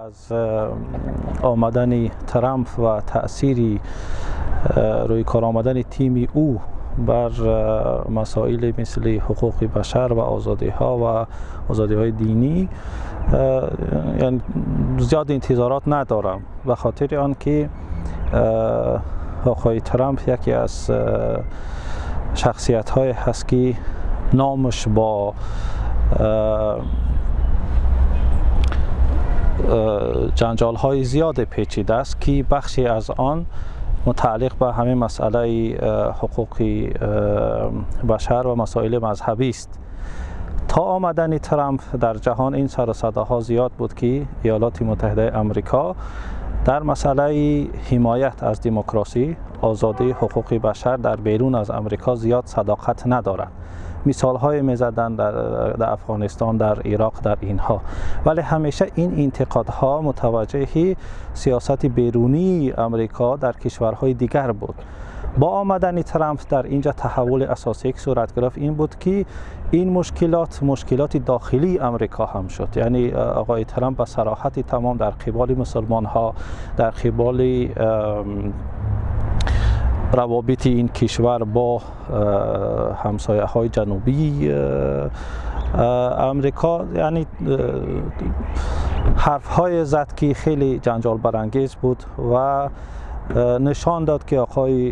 Аз омадани Трамп ва таъсири рӯи кор омадани тими ӯ бар масоили мисли ҳуқуқи башар ва озодиҳо ва озодиҳои динӣ зиёд интизорот надорам, ба хотири он ки оқои Трамп яке аз шахсиятҳое ҳаст, ки номаш бо ҷанҷолҳои зиёде печида аст, ки бахше аз он мутааллиқ ба ҳамин масъалаи ҳуқуқи башар ва масоили мазҳабӣ аст. То омадани Трамп дар ҷаҳон ин сару садоҳо зиёд буд, ки Иёлоти Муттаҳидаи Амрико дар масъалаи ҳимоят аз демократӣ, озодии ҳуқуқи башар дар берун аз Амрико зиёд садоқат надорад. Мисолҳое мезаданд дар Афғонистон, дар Ироқ, дар инҳо. Вале ҳамеша ин интиқодҳо мутаваҷҷеҳи сиёсати берунии Амрико дар кишварҳои дигар буд. Бо омадани Трамп дар инҷа таҳаввули асосие ки сурат гирифт ин буд, ки ин мушкилот мушкилоти дохилии Амрико ҳам шуд. Яъне оқои Трамп ба сароҳати тамом дар қиболи мусулмонҳо, дар қиболи равобити ин кишвар бо ҳамсояҳои ҷанубии Амрико, яъне ҳарфҳое зад, ки хеле ҷанҷолбарангез буд ва нишон дод, ки оқои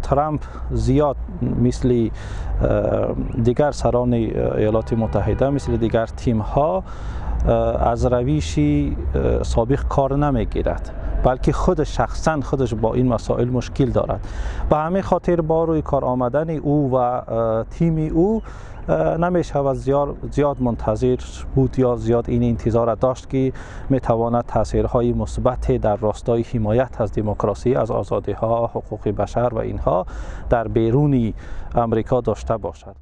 Трамп зиёд мисли дигар сарони Иёлоти Муттаҳида, мисли дигар тимҳо аз равиши собиқ кор намегирад, балки худаш шахсан худаш бо ин масоил мушкил дорад. Ба ҳамин хотир бо рӯи кор омадани ӯ ва тими ӯ намешавад зиёд мунтазир буд ё зиёд ин интизорро дошт, ки метавонад таъсирҳои мусбате дар ростои ҳимоят аз демократӣ, аз озодиҳо, ҳуқуқи башар ва инҳо дар беруни Амрико дошта бошад.